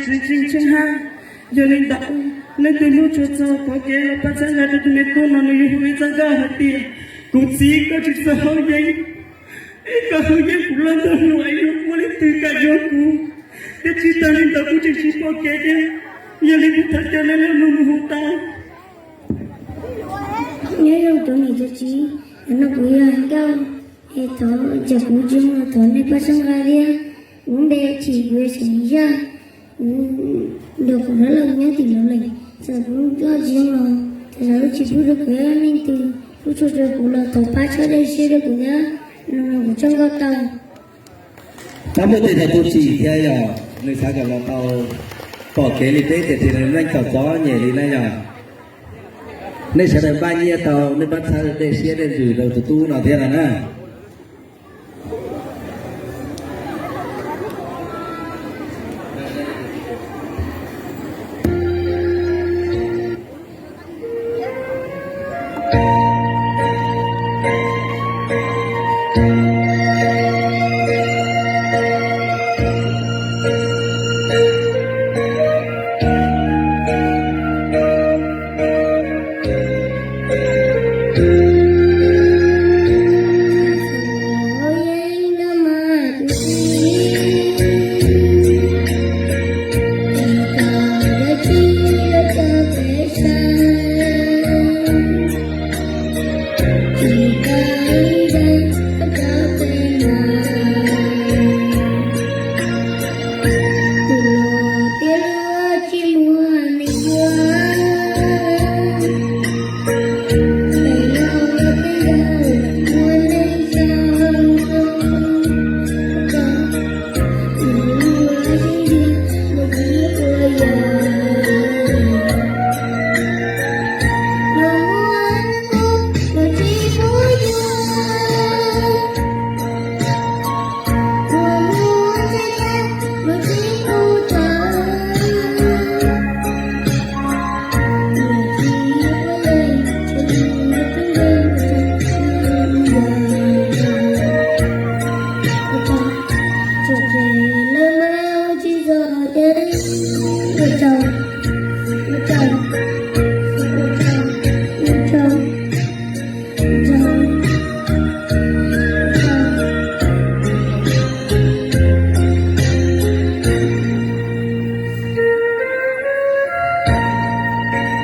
Tseem ceeb tsheej hab. Yog li ntawd, leej twg hlub tshua txog pom kev los pab txhawb nqa rau tus me tub no, nws yuav hu ib txoj nkauj hais tias, kuv txiv, koj tsis txhob haus yeeb, es koj haus yeeb kuv loj ntuj hlub es yuav muaj leej twg kam yuav kuv, thiab tsis tas li ntawd kuv tseem tsis pom kev thiab. Yog li kuv thov caw nej leej lug mus hu tau. Nyob zoo cov niam cov txiv, hnub no kuv yog Nkauj, es thov, ntawm kuv tsis muaj, thov nej pab txhawb nqa thiab. Kuv npe Chim, kuv yog Xeem Yaj, kuv, ntawm kuv dab laug nyob tim Nplog Lees. Txawm kuv loj tsis zoo los, txawm lub tsis pub rau kuv, yog leej twg hlub tshua rau kuv los thov pab txhawb dej siab rau kuv thiab, no kuv txoj nkauj tau. Pab muaj tes rau tus Chim thiab yog nws xav kom los tau pom kev li peb tiam sis nws yeej txom txom nyem li na yog. Nej sawv daws npaj nyiaj tau, nej pab txhawb dej siab dej ntsws rau tus tub no thiab no na.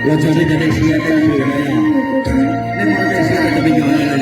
Los tso nej cov dej siab, nej muaj dej siab rau cov me nyuam no.